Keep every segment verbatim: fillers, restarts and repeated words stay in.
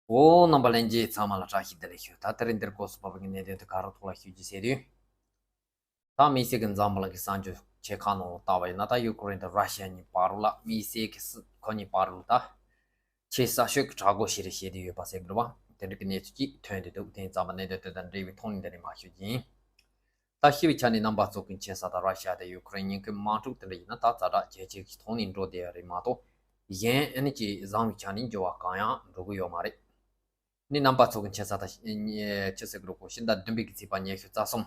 འོ། རྣམ་པ་ལྷན་རྒྱས་ཚང་མ་ལ་བཀྲ་ཤིས་བདེ་ལེགས་ཞུ། ད་དེ་རིང་འདིར་སྐོར་སུ་བབས་པའི་གནད་དོན་དེ་ག་རང་ཐོག་ལ་ཞུ་རྒྱུ་ཟེར་དུས། ད་དམིགས་བསལ་གྱི་འཛམ་བུ་གླིང་གི་གསར་འགྱུར་ཆེ་ཁག་ནང་ལ་བལྟ་བ་ཡིན་ན། ད་ཡུ་ཀེ་རེན་དང་ར་ཤི་ཡ་གཉིས་བར་ལ། དམིགས་བསལ་གྱི་སྲིད་ཁོ་གཉིས་བར་ལ་ད་ཆེས་གསར་ཤོས་ཀྱི་དྲག་རྒོལ་ཞིག་རེད་ཞེས་དེ་ཡོད་པ་ཟེར་གྱི་རེད་བ། དེ་འདྲ་གི་གནས་ཚུལ་ཅིག་ཐོན་བསྡད་འདུག་དེ་ཡིན་ཙང་མ་གནད་དོན་དེ་དང་འབྲེལ་བའི་ཐོག་ནས་འདི་ནས་མར་ཞུ་རྒྱུ་ཡིན། ད་ཞི་བའི་ཆ་ནས་རྣམ་པ་ཚོ་གི་མཁྱེན་གསལ་ལྟར་ར་ཤི་ཡ་དང་ཡུ་ཀེ་རེན་གཉིས་ཀྱི་དམག་འཁྲུག་དེ་འདྲ་ཡིན་ན་ད་ཛ་དྲག་ཇེ་ཆེ་གི་ཐོག་ནས་འགྲོ་བསྡད་ཡ་རེད་མ་གཏོགས། གཞན་ཨ་ནི་ཅིག་བཟང་བའི་ཆ་ནས་འགྱུར་བ་གང་ཡང་འགྲོ་གི་ཡོད་མ་རེད། ནི་རྣམ་པ་ཚོ་གི་མཁྱེན་གསལ་ལྟར་ཆི་ཟེར་གི་རེད་གོ། ཕྱི་ཟླ་བདུན་པའི་གི་ཚེས་པ་ཉི་ཤུ་རྩ་གསུམ།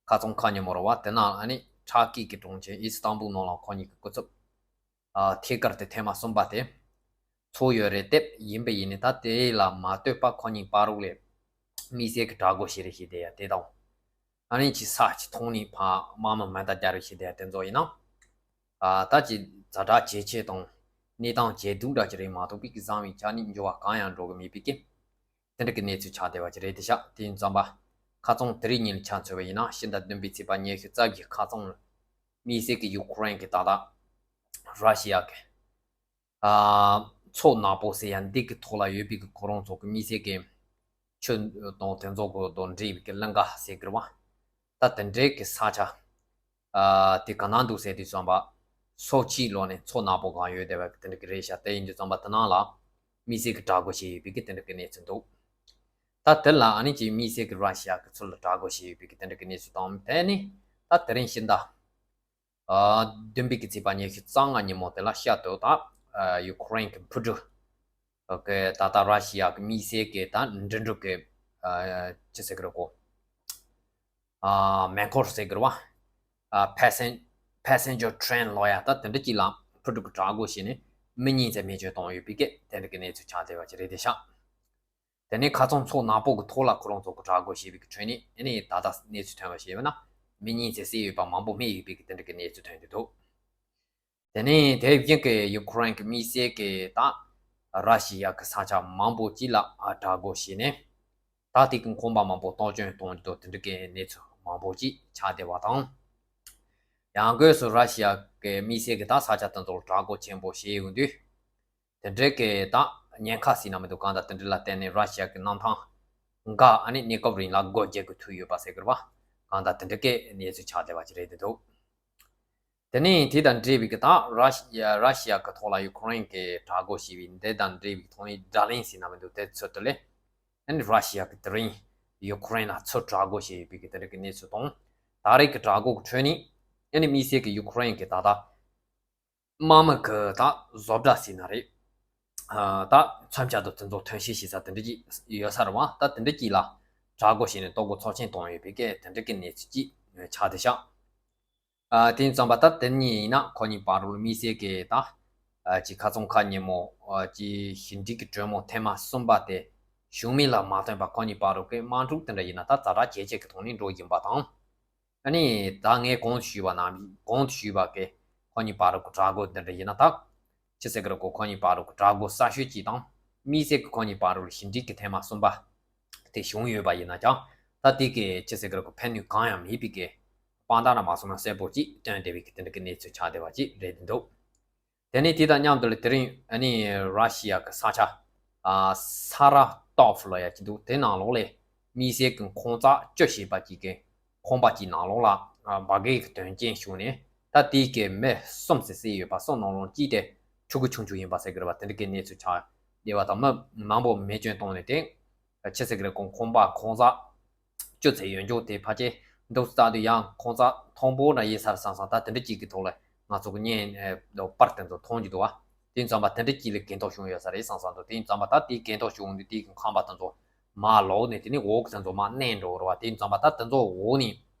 ཁ་རྩང་ཁ་ཉིན་མོ་རེད་བ། དེ་ནང་ཨ་ནི་ཊར་ཀི་གི་གྲོང་ཁྱེར་ཨི་སི་ཏམ་བུལ་ནང་ལ་ཁོ་གཉིས་ཀྱི་སྐུ་ཚབ། ཨ། ཐད་ཀར་དེ་ཐེངས་མ་གསུམ་པ་དེ་ཚོགས་ཡོད་རེད་དེ། ཡིན་པ་ཡིན་ནི་ད་དེ་ལ་མ་ལྟོས་པ་ཁོ་གཉིས་བར་ལ་དམིགས་བསལ་གྱི་དྲག་རྒོལ་ཞིག་རེད་ཞེས་དེ་ཡ་དེ་དང་། ཨ་ནི་ཅི་ས་ཅི་ཐོག་ནས་ཕ་དམག་མི་མེ་མདའ་རྒྱག་རེས་བྱེད་དེ་དེ་ཚོ་ཡིན་ན། ཨ། ད་ཅི་ཛ་དྲག་ཇེ་ཆེ་དང་གནས་སྟངས་ཇེ་སྡུག་འདྲ་ཅིག་རེད་མ་གཏོགས་པའི་གི་བཟང་བའི་ཆ་ནས་འགྱུར་བ་གང་ཡང་འགྲོ་གི་མེད་པའི་གི་དེ་འདྲ་གི་གནས་ཚུལ་ཆགས་བསྡད་པ་ཅིག་རེད་དེ་ཤག་དེ་ཡིན་ཙང་པ་ཁ་རྩང་དེ་རིང་ཉིན་ཆ་མཚོན་པ་ཡིན་ན། ཕྱི་ཟླ་བདུན་པའི་ཚེས་པ་ཉི་ཤུ་རྩ་བཞི་ཁ་རྩང་དམིགས་བསལ་གྱི་ཡུ་ཀེ་རེན་གྱི་ད་ལྟ་ར་ཤི་ཡ་གི། ཨ། མཚོ་ནག་པོ་ཟེར་ཡ་འདི་གི་ཐོག་ལ་ཡོད་པའི་གི་ཁོ་རང་ཚོ་གི་དམིགས་བསལ་གྱི་ཆུ་དང་དེ་ཚོ་གི་དང་འབྲེལ་བའི་གི་གླིང་ག་ཟེར་གི་རེད་བ། ད་དེ་འདྲའི་གི་ས་ཆ། ཨ། དེ་ག་ན་འདུག་ཟེར་དུས་ཙམ་པ། སོ་ཆིའི་ལོགས་ནས་མཚོ་ནག་པོ་གང་ཡོད་བསྡད་པ་གི་དེ་འདྲ་གི་རེད་ཤག་དེ་ཡིན་དུས་ཙམ་པ་དེ་ནང་ལ་དམིགས་བསལ་གྱི་དྲག་རྒོལ་བྱས་ཡོད་པའི་གི་དེ་འདྲ་གི་གནས་ཚུལ་འདུག་ད་དེ་ལ་ཨ་ནི་ཅིག་དམིགས་བསལ་གྱི་ར་ཤི་ཡ་གི་ཚུར་ལ་དྲག་རྒོལ་བྱས་ཡོད་པའི་གི་དེ་འདྲ་གི་གནས་ཚུལ་དང་། དེ་ནི་ད་དེ་རིང་ཕྱི་ཟླ། ཨ། བདུན་པའི་གི་ཚེས་པ་ཉི་ཤུ་རྩ་ལྔ་ཉིན་མོ་དེ་ལ་ཤར་དུ་ད། ཨ། ཡུ་ཀེ་རེན་གྱི་འཕུར་གྲུ་གི་ད་ལྟ་ར་ཤི་ཡ་གི་དམིགས་བསལ་གྱི་ད་འགྲིམ་འགྲུལ་གྱི། ཨ། ཅི་ཟེར་གི་རེད་གོ། ཨ། མེ་འཁོར་ཟེར་གི་རེད་བ། ཨ། passenger train ལབ་ཡ་ད་དེ་འདྲ་ཅིག་ལ་འཕུར་གྲུ་གི་དྲག་རྒོལ་བྱས་ནས་མི་གཉིས་ཙམ་རྨས་སྐྱོན་བཏང་ཡོད་པའི་གི་དེ་འདྲ་གི་གནས་ཚུལ་ཆགས་བསྡད་པ་ཅིག་རེད་དེ་ཤག་དེ་ནས་ཁ་རྩང་མཚོ་ནག་པོ་གི་ཐོག་ལ་ཁོ་རང་ཚོ་གི་དྲག་རྒོལ་བྱས་པའི་གི་ཁྲོད་ནས་ཨ་ནི་ད་ལྟ་གནས་ཚུལ་ཐོན་པ་ཞིག་ཡིན་ན། མི་གཉིས་ཚེ་བསད་ཡོད་པ་མང་པོ་རྨས་ཡོད་པའི་གི་དེ་འདྲ་གི་གནས་ཚུལ་ཐོན་གྱི་འདུག་དེ་ནས་དེ་བཞིན་གི་ཡུ་ཀེ་རེན་གི་དམིགས་བསལ་གི་ད་ར་ཤི་ཡ་གི་ས་ཆ་མང་པོ་ཅིག་ལ་དྲག་རྒོལ་བྱས་ནས། ད་དེ་གི་ཁང་པ་མང་པོ་གཏོར་སྐྱོན་གཏོང་གི་འདུག་དེ་འདྲ་གི་གནས་ཚུལ་མང་པོ་ཅིག་ཆགས་བསྡད་པ་དང་། ཡང་སྒོས་སུ་ར་ཤི་ཡ་གི་དམིགས་བསལ་གི་ད་ས་ཆ་དེ་ཚོར་དྲག་རྒོལ་ཆེན་པོ་བྱས་ཡོང་དུས། དེ་འདྲའི་གི་ད་ཉེན་ཁ་ཟེར་ན་མི་འདུག་གང་ལྟར་དེ་འདྲ་ལ་བརྟེན་ནས་ར་ཤི་ཡ་གི་གནམ་ཐང་འགའ་ཨ་ནི་གནས་སྐབས་རིང་ལ་སྒོ་རྒྱག་དགོས་ཐུག་ཡོད་པ་ཟེར་དགོས་རེད་བ། གང་ལྟར་དེ་འདྲའི་གི་གནས་ཚུལ་ཆགས་བསྡད་པ་ཅིག་རེད་འདུག་དེ་ནས་དེ་དང་འབྲེལ་བའི་གི་ད་ར་ཤི་ཡ་ར་ཤི་ཡ་གི་ཐོག་ལ་ཡུ་ཀེ་རེན་གི་དྲག་རྒོལ་བྱས་པའི་འདི་དང་འབྲེལ་བའི་གི་ཐོག་ནས་དགྲ་ལན་ཟེར་ན་མི་འདུག་དེ་ཚོ་དེ་ལས་ཨ་ནི་ར་ཤི་ཡ་གི་དེ་རིང་ཡུ་ཀེ་རེན་ལ་ཚུར་དྲག་རྒོལ་བྱས་ཡོད་པའི་གི་དེ་འདྲ་གི་གནས་ཚུལ་དང་། ད་རེས་གི་དྲག་རྒོལ་གི་ཁྲོད་ནས་ཨ་ནི་དམིགས་བསལ་གི་ཡུ་ཀེ་རེན་གི་ད་ལྟ་དམག་མི་གི་ད་བཟོ་གྲྭ་ཟེར་ན་རེད། ཨ། ད་མཚོན་ཆ་དང་དེ་ཚོ་ཐོན་སྐྱེད་བྱེད་ས་དེ་འདྲ་ཅིག་ཡོད་ས་རེད་བ། ད་དེ་འདྲ་ཅིག་ལ་དྲག་རྒོལ་བྱས་ནས་གཏོར་རྒོལ་ཚབས་ཆེན་བཏང་ཡོད་པའི་གི་དེ་འདྲ་གི་གནས་ཚུལ་ཅིག་ཆགས་བསྡད་ཤག་ཨ། དེ་ཡིན་ཙང་པ་ད་དེ་གཉིས་ཡིན་ན་ཁོ་གཉིས་བར་ལ་དམིགས་བསལ་གི་ད། ཨ། ཅིག་ཁ་རྩང་ཁ་ཉིན་མོ། ཨ། ཅིག་ཞི་འགྲིག་གི་གྲོས་མོལ་ཐེངས་མ་གསུམ་པ་དེ་བྱུང་མིན་ལ་མ་ལྟོས་པ་ཁོ་གཉིས་བར་ལ་གི་དམག་འཁྲུག་དེ་འདྲ་ཡིན་ན་ད་ཛ་དྲག་ཇེ་ཆེ་གི་ཐོག་ནས་འགྲོ་བཞིན་པ་དང་། ཨ་ནི་ད་ངས་གོང་དུ་ཞུས་པ་ནང་གོང་དུ་ཞུས་པ་གི་ཁོ་གཉིས་བར་གྱི་དྲག་རྒོལ་འདི་འདྲ་ཡིན་ན། ད་ཅི་ཟེར་གི་རེད་གོ། ཁོ་གཉིས་བར་གྱི་དྲག་རྒོལ་གསར་ཤོས་ཅིག་དང་། དམིགས་བསལ་གྱི་ཁོ་གཉིས་བར་གྱི་ཞི་འགྲིག་གི་ཐེངས་མ་གསུམ་པ་དེ་བྱུང་ཡོད་པ་ཡིན་ན་ཀྱང་། ད་དེ་གི་ཅི་ཟེར་གི་རེད་གོ། ཕན་ནུས་གང་ཡང་མེད་པའི་གི་དཔང་རྟགས་ར་མ་སོང་ན་གསལ་པོ་ཅིག་སྟོན་བསྡད་པའི་གི་དེ་འདྲ་གི་གནས་ཚུལ་ཆགས་བསྡད་པ་ཅིག་རེད་འདུག་དེ་ནས་དེ་དང་མཉམ་དུ་ལ་དེ་རིང་ཨ་ནི་ར་ཤི་ཡ་གི་ས་ཆ། ཨ། ས་ར་ཏོབ་ལབ་ཡ་ཅིག་འདུག་དེ་ནང་ལོགས་ལ་དམིགས་བསལ་གྱི་ཁོང་ཚ་བཅུ་ཞེས་པ་ཅིག་གི་ཁང་པ་ཅིག་ནང་ལོགས་ལ། ཨ། འབར་གས་ཀྱི་དོན་རྐྱེན་བྱུང་ནས་ད་དེའི་གི་མི་གསུམ་ཙམ་བསད་ཡོད་པ། གསུམ་ནང་ལོགས་གཅིག་དེ་ཕྲུ་གུ་ཆུང་ཆུང་ཡིན་པ་ཟེར་གི་རེད་པ། དེ་འདྲ་གི་གནས་ཚུལ་ཆགས་བསྡད་པ་དང་། མི་མང་པོ་རྨས་སྐྱོན་བཏང་ནས་དེ། ཆི་ཟེར་གི་རེད་གོ། ཁང་པ་ཁོང་ཚ་བཅུ་ཙམ་ཡོད་འཇོག་དེ་ཕལ་ཆེར་འདུག་སེ་ལྟ་དུས་ཡང་ཁོང་ཚ་མཐོན་པོ་འདྲ་ཡིན་ས་རེད་བསམ་སོང་། ད་དེ་འདྲ་གཅིག་གི་ཐོག་ལ་ང་ཚོ་གི་བརྙན་པར་དེ་ཚོ་མཐོང་རྒྱུ་འདུག་བ། དེ་ཡིན་ཙང་པ་དེ་འདྲ་གཅིག་ལ་གྱེན་ཐོག་བྱུང་ཡོད་ས་རེད་བསམ་སོང་འདུག་དེ་ཡིན་ཙང་པ་ད་དེའི་གྱེན་ཐོག་བྱུང་དུས་དེའི་ཁང་པ་དེ་ཚོ་མར་ལོག་ནས་དེ་ནས་འོག་གི་དེ་ཚོ་མར་མནན་འགྲོ་གི་རེད་བ། དེ་ཡིན་ཙང་པ་ད་དེ་ཚོ་འོག་ནས་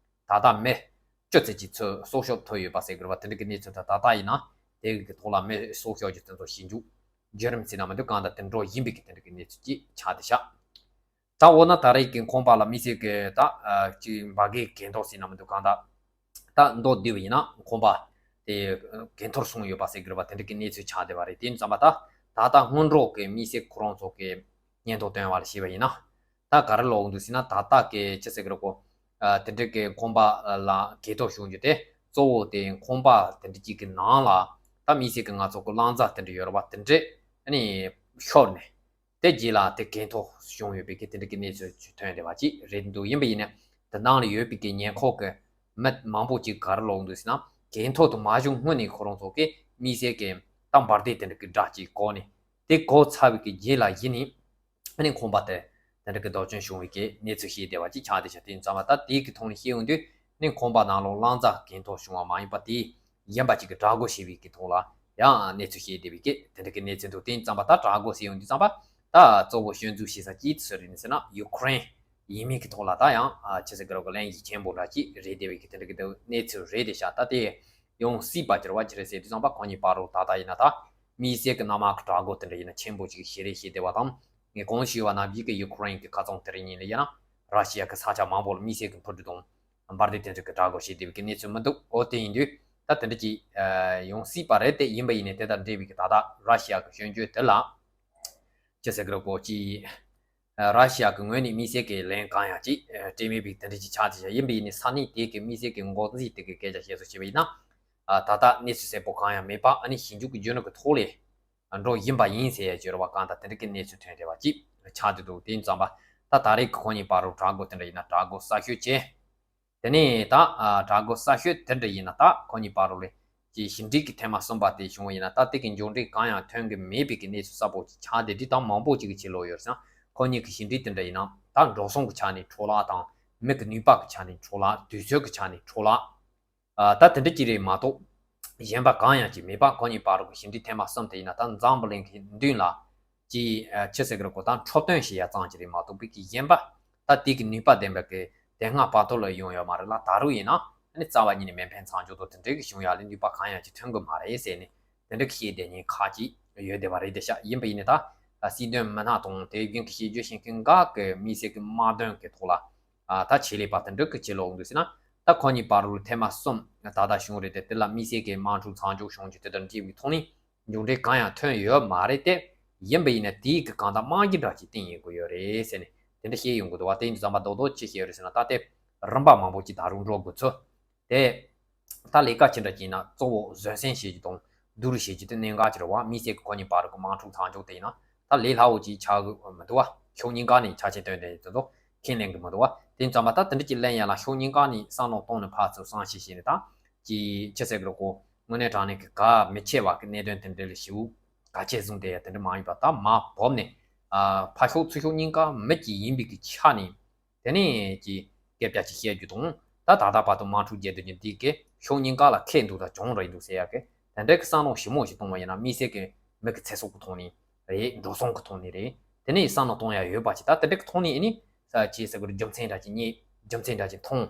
ད་ལྟ་མི་བཅུ་ཙམ་གྱི་ཚུར་སྲོག་སྐྱོབ་ཐུབ་ཡོད་པ་ཟེར་གི་རེད་བ། དེ་འདྲ་གི་གནས་ཚུལ་ད་ད་ལྟ་ཡིན་ན་དེ་གི་ཐོག་ལ་མི་སྲོག་སྐྱོབ་ཀྱི་དེ་ཚོ་ཞིབ་འཇུག་བརྒྱུད་རིམ་ཟེར་ན་མི་འདུག་གང་ལྟར་དེ་འགྲོ་བཞིན་པའི་གི་དེ་འདྲ་གི་གནས་ཚུལ་ཅིག་ཆགས་བསྡད་ཤག་ད་འོ་ན་ད་རེས་ཀྱི་ཁང་པ་ལ་དམིགས་བསལ་གྱི་ད། ཨ། ཅིག་འབར་གས་གྱེན་ཐོག་ཟེར་ན་མི་འདུག་གང་ལྟར་ད་མདོར་བསྡུས་པ་ཡིན་ན་ཁང་པ་དེ་གྱེན་ཐོག་སོང་ཡོད་པ་ཟེར་གི་རེད་པ། དེ་འདྲ་གི་གནས་ཚུལ་ཆགས་བསྡད་པ་རེད། དེ་ཡིན་ཙང་པ་ད་ད་ལྟ་སྔོན་འགྲོ་གི་དམིགས་བསལ་ཁོ་རང་ཚོ་གི་སྙན་ཐོ་བཏོན་པ་ལ་བྱས་པ་ཡིན་ན། ད་ག་རེ་ལབ་འདུག་ཟེར་ན། ད་ལྟ་གི་ཅི་ཟེར་གི་རེད་གོ། ཨ། དེ་འདྲ་གི་ཁང་པ་ལ་གྱེན་ཐོག་བྱུང་རྒྱུ་དེ་གཙོ་བོ་དེ་ཁང་པ་དེ་འདྲ་གཅིག་གི་ནང་ལ་ད་དམིགས་བསལ་གྱི་ང་ཚོ་གི་རླངས་རྫས་དེ་འདྲ་ཡོད་རེད་པ། དེ་འདྲ་ཨ་ནི་ཤོར་ནས། དེ་རྗེས་ལ་དེ་གན་ཐོག་བྱུང་ཡོད་པའི་གི་དེ་འདྲ་གི་གནས་ཚུལ་ཐོན་བསྡད་པ་ཅིག་རེད་འདུག་ཡིན་པ་ཡིན་ན་དེ་ནང་ལ་ཡོད་པའི་གི་ཉེ་འཁོར་གི་མི་མང་པོ་ཅིག་ག་རེ་ལབ་འདུག་ཟེར་ན། གན་ཐོག་ཏུ་མ་བྱུང་སྔོན་ནས་ཁོ་རང་ཚོ་གི་དམིགས་བསལ་གི་ད་འབར་མདེལ་དེ་འདྲ་གི་སྒྲ་ཅིག་གོ་ནས། དེ་གོ་ཚར་བའི་གི་རྗེས་ལ་ཡིན་ནི། ཨ་ནི་ཁང་པ་དེ་དེ་འདྲ་གི་རྡོ་སྐྱོན་བྱུང་བའི་གི་གནས་ཚུལ་ཤེས་བསྡད་པ་ཅིག་ཆགས་བསྡད་ཤག་དེ་ཡིན་ཙང་མ་ད་དེའི་གི་ཐོག་ནས་ཤེས་ཡོང་དུས་ནི་ཁང་པ་ནང་ལོགས་རླངས་རྫ་གན་ཐོག་བྱུང་བ་མ་ཡིན་པ་དེ་གཞན་པ་ཅིག་གི་དྲག་རྒོལ་བྱས་པའི་གི་ཐོག་ལ་ཡང་གནས་ཚུལ་ཤེས་བསྡད་པའི་གི་དེ་འདྲ་གི་གནས་ཚུལ་འདུག་དེ་ཡིན་ཙང་མ་ད་དྲག་རྒོལ་བྱས་ཡོང་དུས་ཙང་མ་ད་གཙོ་བོ་སྐྱོན་འཛུགས་བྱེད་ས་ཅིག་སུ་རེད་ཟེར་ན་ཡུ་ཀེ་རེན་ཡིན་མིན་གི་ཐོག་ལ་ད་ཡང་ཨ་ཆི་ཟེར་གི་རོ་གི་གླེང་གཞི་ཆེན་པོ་འདྲ་ཅིག་རེད་བསྡད་པའི་གི་དེ་འདྲ་གི་འདུག་གནས་ཚུལ་རེད་བསྡད་ཤག་ད་དེ་ཡང་སྲིད་པ་གྱུར་བ་ཅི་རེད་ཟེར་དུས་ཙམ་པ་ཁོ་གཉིས་བར་རུ་ད་ལྟ་ཡིན་ན་ད་དམིགས་བསལ་གྱི་གནམ་དམག་གི་དྲག་རྒོལ་དེ་འདྲ་ཡིན་ན་ཆེན་པོ་ཅིག་ཞིག་རེད་ཞེས་བསྡད་པ་དང་། ངས་གོང་ཞུས་པ་ནང་བཞིན་གྱི་ཡུ་ཀེ་རེན་གྱི་ཁ་ཚང་དེ་རིང་ཉིན་ལ་ཡིན་ན་ར་ཤི་ཡ་གི་ས་ཆ་མང་པོ་ལ་དམིགས་བསལ་གྱི་འཕུར་གྲུ་དང་འབར་མདེལ་དེ་འདྲ་གི་དྲག་རྒོལ་བྱས་བསྡད་པའི་གི་གནས་ཚུལ་མི་འདུག་འོ་དེ་ཡིན་དུས་ད་དེ་འདྲ་ཅིག་ཡང་སྲིད་པ་རེད་དེ་ཡིན་པ་ཡིན་ནའི་དེ་དང་འབྲེལ་བའི་གི་ད་ལྟ་ར་ཤི་ཡ་གི་སྐྱོན་བརྗོད་དེ་ལ་ཅི་ཟེར་གི་རེད་གོ་ཅི། ར་ཤི་ཡ་གི་ངོས་ནས་དམིགས་བསལ་གྱི་ལན་གང་ཡང་ཅིག་སྤྲད་མེད་པའི་དེ་འདྲ་ཅིག་ཆགས་ཏེ་བཞག་ཡིན་པ་ཡིན་ནའི་ས་གནས་དེ་གི་དམིགས་བསལ་གྱི་འགོ་འཛིན་དེ་གི་སྐད་ཆ་བཤད་སྲོལ་བྱས་པ་ཡིན་ན། ད་ལྟ་གནས་ཚུལ་གསལ་པོ་གང་ཡང་མེད་པ་ཨ་ནི་ཞིབ་འཇུག་གི་རྒྱུ་ནོར་གྱི་ཐོག་ལས་འགྲོ་ཡིན་པ་ཡིན་ཟེར་ཡ་བརྗོད་ར་བ་གང་དང་དེ་འདྲ་གི་གནས་ཚུལ་ཐོན་བསྡད་པ་ཅིག་ཆགས་བསྡད་འདུག་དེ་ཡིན་ཙང་པ་ད་ད་རེས་ཀྱི་ཁོ་གཉིས་བར་རུ་དྲག་རྒོལ་དེ་འདྲ་ཡིན་ན་དྲག་རྒོལ་གསར་ཤོས་བྱས། དེ་ནས་ད་དྲག་རྒོལ་གསར་ཤོས་དེ་འདྲ་ཡིན་ན་ད་ཁོ་གཉིས་བར་རུ་ལས་ཀྱི་ཞི་འགྲིག་གི་ཐེངས་མ་གསུམ་པ་དེ་བྱུང་བ་ཡིན་ན་ད་དེ་གི་མཇུག་འབྲས་གང་ཡང་ཐོན་གི་མེད་པའི་གི་གནས་ཚུལ་གསལ་པོ་ཅིག་ཆགས་བསྡད་དུས་ད་མང་པོ་ཅིག་གི་ཕྱིར་ལོག་ཡོད་ཙང་ཁོ་གཉིས་ཀྱི་ཞི་འགྲིག་དེ་འདྲ་ཡིན་ན་ད་འགྲོ་སོང་གི་ཆ་ནས་འཕྲོ་བརླག་དང་མི་གི་ནུས་པ་གི་ཆ་ནས་འཕྲོ་བརླག་དུས་ཚོད་གི་ཆ་ནས་འཕྲོ་བརླག་ད་དེ་འདྲ་ཅིག་རེད་མ་གཏོགས། གཞན་པ་གང་ཡང་ཅིག་མེད་པ་ཁོ་གཉིས་བར་དུ་གི་ཞི་འགྲིག་ཐེངས་མ་གསུམ་དེ་ཡིན་ན་ད་འཛམ་བུ་གླིང་གི་མདུན་ལ་ཅི་ཆི་ཟེར་གི་རེད་གོ་ད་འཕྲོད་བསྟེན་བྱེད་ཡ་ཙམ་ཅིག་རེད་མ་གཏོགས་པའི་གི་གཞན་པ་ད་དེ་གི་ནུས་པ་ལྡན་པའི་གི་དེ་སྔ་བར་དུ་ལ་ཡོང་ཡོད་མ་རེད་ལ་ད་རུང་ཡིན་ན་ཨ་ནི་རྩ་བ་ཉིད་ནས་མེ་འཕེན་མཚམས་འཇོག་དང་དེ་འདྲའི་གི་བྱུང་ཡ་ལ་ནུས་པ་གང་ཡང་ཅིག་ཐོན་གི་མ་རེད་ཟེར་ནས་དེ་འདྲ་གི་བཤད་བསྡད་མཁན་ཁག་ཅིག་ཡོད་བསྡད་པ་རེད་དེ་ཤག་ཡིན་པ་ཡིན་ནའི་ད་སྲིད་དོན་མི་སྣ་དང་དེ་བཞིན་གི་བཤད་རྒྱུ་བཤད་མཁན་འགའ་གི་དམིགས་བསལ་གི་དམག་དོན་གི་ཐོག་ལ། ཨ་ད་ཆེད་ལས་པ་དེ་འདྲ་གི་ཕྱིར་ལོག་འདུག་ཟེར་ན། ད་ཁོ་གཉིས་བར་དུ་ཐེངས་མ་གསུམ་ད་ལྟ་བྱུང་རེད་དེ་དེ་ལ་དམིགས་བསལ་གྱི་དམག་འཁྲུག་མཚམས་འཇོག་བྱུང་རྒྱུ་དེ་དང་འབྲེལ་བའི་ཐོག་ནས་མཇུག་འབྲས་གང་ཡང་ཐོན་ཡོད་མ་རེད་དེ། ཡིན་པ་ཡིན་ན་དེའི་གི་གང་ལྟར་རྨང་གཞི་འདྲ་ཅིག་བཏིང་ཡོང་གི་ཡོད་རེད་ཟེར་ནས་དེ་འདྲ་བཤད་ཡོང་གི་འདུག་བ། དེ་ཡིན་དུས་ཙམ་པ་རྡོག་རྡོག་ཅི་བཤད་ཡོད་རེད་ཟེར་ན་ད་དེ་རིམ་པ་མང་པོ་ཅིག་ད་རུང་འགྲོ་དགོས་ཚུལ། དེ། ད་ལས་ཀ་ཅི་འདྲ་ཅིག་ཡིན་ན་གཙོ་བོ་བཟོད་བསྲན་བྱེད་རྒྱུ་དང་བསྡུར་བྱེད་རྒྱུ་དེ་གནད་འགག་ཅིག་རེད་བ། དམིགས་བསལ་གྱི་ཁོ་གཉིས་བར་གྱི་དམག་འཁྲུག་མཚམས་འཇོག་དེ་ཡིན་ན་ད་ལས་སླ་བོ་ཅིག་ཆགས་གི་མི་འདུག་བ། ཕྱོགས་གཉིས་ཀ་ནས་ཆ་རྐྱེན་བཏོན་ཏེ་དེ་ཚོ་ཁས་ལེན་གི་མི་འདུག་བ། དེ་ཙམ་པ་ད་དེ་འདྲ་ཅིག་ལེན་ཡ་ལ་ཕྱོགས་གཉིས་ཀ་ནས་བསམ་བློ་གཏོང་ནས་ཕར་ཚུར་བསམ་ཤེས་བྱས་ནས་ད་ཅི་ཆི་ཟེར་གི་རེད་གོ། དངོས་གནས་དྲང་གནས་ཀྱི་གལ་མི་ཆེ་བ་གི་གནད་དོན་དེ་འདྲ་ལ་ཞེ་པོ་གལ་ཆེ་བཟུང་བསྡད་ཡ་དེ་འདྲ་མ་ཡིན་པ་ད་མར་བབས་ནས་ཕར་ཕྱོགས་ཚུར་ཕྱོགས་གཉིས་ཀ་མི་གཅིག་ཡིན་པའི་གི་ཆ་ནས། དེ་ནས་ཀྱི་སྐད་ཆ་ཅིག་བཤད་རྒྱུ་དང་ད་ད་ལྟ་བར་དུ་དམག་འཁྲུག་རྒྱག་སྡོད་རྒྱུ་འདི་གི་ཕྱོགས་གཉིས་ཀ་ལ་ཁེ་འདུག་དང་གྱོང་རག་འདུག་ཟེར་ཡག་གི་དེ་འདྲའི་གི་བསམ་བློ་ཞིབ་མོ་ཞིག་གཏོང་བ་ཡིན་ན་དམིགས་བསལ་གི་མི་གི་ཚེ་སྲོག་གི་ཐོག་ནས་རེད། འགྲོ་སོང་གི་ཐོག་ནས་རེད། དེ་ནས་བསམ་བློ་གཏོང་ཡ་ཡོད་པ་ཅིག་ད་དེ་འདྲའི་གི་ཐོག་ནས་ཨ་ནི་ས་ཆེ་ཟེར་གི་རྒྱུ་མཚན་འདྲ་ཅིག་རྙེད་རྒྱུ་མཚན་འདྲ་ཅིག་མཐོང་།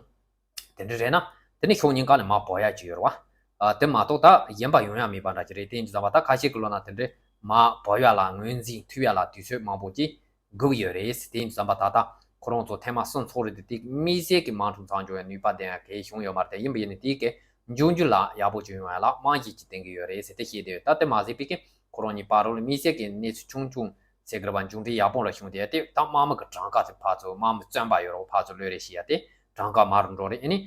དེ་འདྲ་རེད་ན་དེ་ནི་ཕྱོགས་གཉིས་ཀ་ནས་མར་བབས་ཡ་ཅིག་ཡོད་རེད་བ། ཨ་དེ་མ་གཏོགས་ད་གཞན་པ་ཡོང་ཡ་མེད་པ་འདྲ་ཅིག་རེད། དེ་ཡིན་དུས་ཙམ་པ་ད་ཁ་ཤས་ཀྱི་ལོ་ན་དེ་འདྲའི་མར་བབས་ཡ་ལ་ངོས་འཛིན་ཐུབ་ཡ་ལ་དུས་ཚོད་མང་པོ་ཅིག་སྒུག་ཡོད་རེད། དེ་ཡིན་དུས་ཙམ་པ་ད་ལྟ་ཁོ་རང་ཚོ་ཐེངས་མ་གསུམ་ཚོགས་རེད་དེ་དེ་དམིགས་བསལ་གྱི་དམག་འཁྲུག་མཚམས་འཇོག་ཡ་ནུས་པ་ལྡན་ཡ་གལ་བྱུང་ཡོད་མ་རེད་དེ། ཡིན་པ་ཡིན་ནའི་དེའི་གི་འབྱུང་འགྱུར་ལ་ཡག་པོ་ཅིག་ཡོང་ཡ་ལ་རྨང་གཞི་ཅིག་བཏིང་གི་ཡོད་རེད་ཟེར་དེ་བཤད་བསྡད་ཡོད། ད་དེ་མ་ཟད་པའི་གི་ཁོ་རང་གཉིས་བར་རོ་ལ་དམིགས་བསལ་གྱི་གནས་ཚུལ་ཆུང་ཆུང་ཟེར་གི་རེད་བ། མཇུག་འབྲས་ཡག་པོ་ལ་བྱུང་བསྡད་ཡ་དེ་ད་དམག་མི་གི་གྲངས་ཀ་དེ་ཕར་ཚུར་དམག་མི་བཙོན་པ་ཡོད་རེད་བ། ཕར་ཚུར་གློད་རེས་བྱེད་ཡ་དེ་གྲངས་ཀ་མང་རུ་འགྲོ་རེད། ཨ་ནི་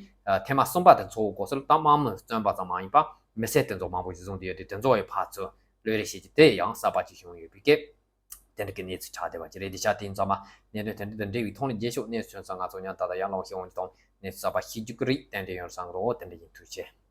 ཐེངས་མ་གསུམ་པ་དེ་ཚོགས་དགོས་ཚུལ་ད་དམག་མི་བཙོན་པ་ཙམ་མ་ཡིན་པ་མི་སེར་དེ་ཚོ་མང་པོ་ཞིག་བཟུང་བསྡད་ཡོད་དེ་དེ་ཚོ་ཡི་ཕར་ཚུར་གློད་རེས་བྱེད་ཀྱི་དེ་ཡང་གསར་པ་ཅིག་བྱུང་ཡོད་པའི་སྐད། དེ་འདྲ་གི་གནས་ཚུལ་ཆགས་བསྡད་པ་ཅིག་རེད། དེ་ཆ་དེ་ཡིན་ཙང་མ་གནད་དོན་དེ་འདྲ་དང་འབྲེལ་བའི་ཐོག་ནས་རྒྱས་ཤོག་གནས་ཚུལ་ཚང་ང་ཚོ་ཉམས་ད་ད་ཡར་ལངས་ཤེས་འོང་དང་གནས་ཚུལ་གསར་པ་ཤེས་རྒྱུ་གི་རིགས་ཏན་ཏན་ཡོང་བསམ་གི་རོགས། དེ་འདྲ་ཡིན། ཐུགས་རྗེ་ཆེ།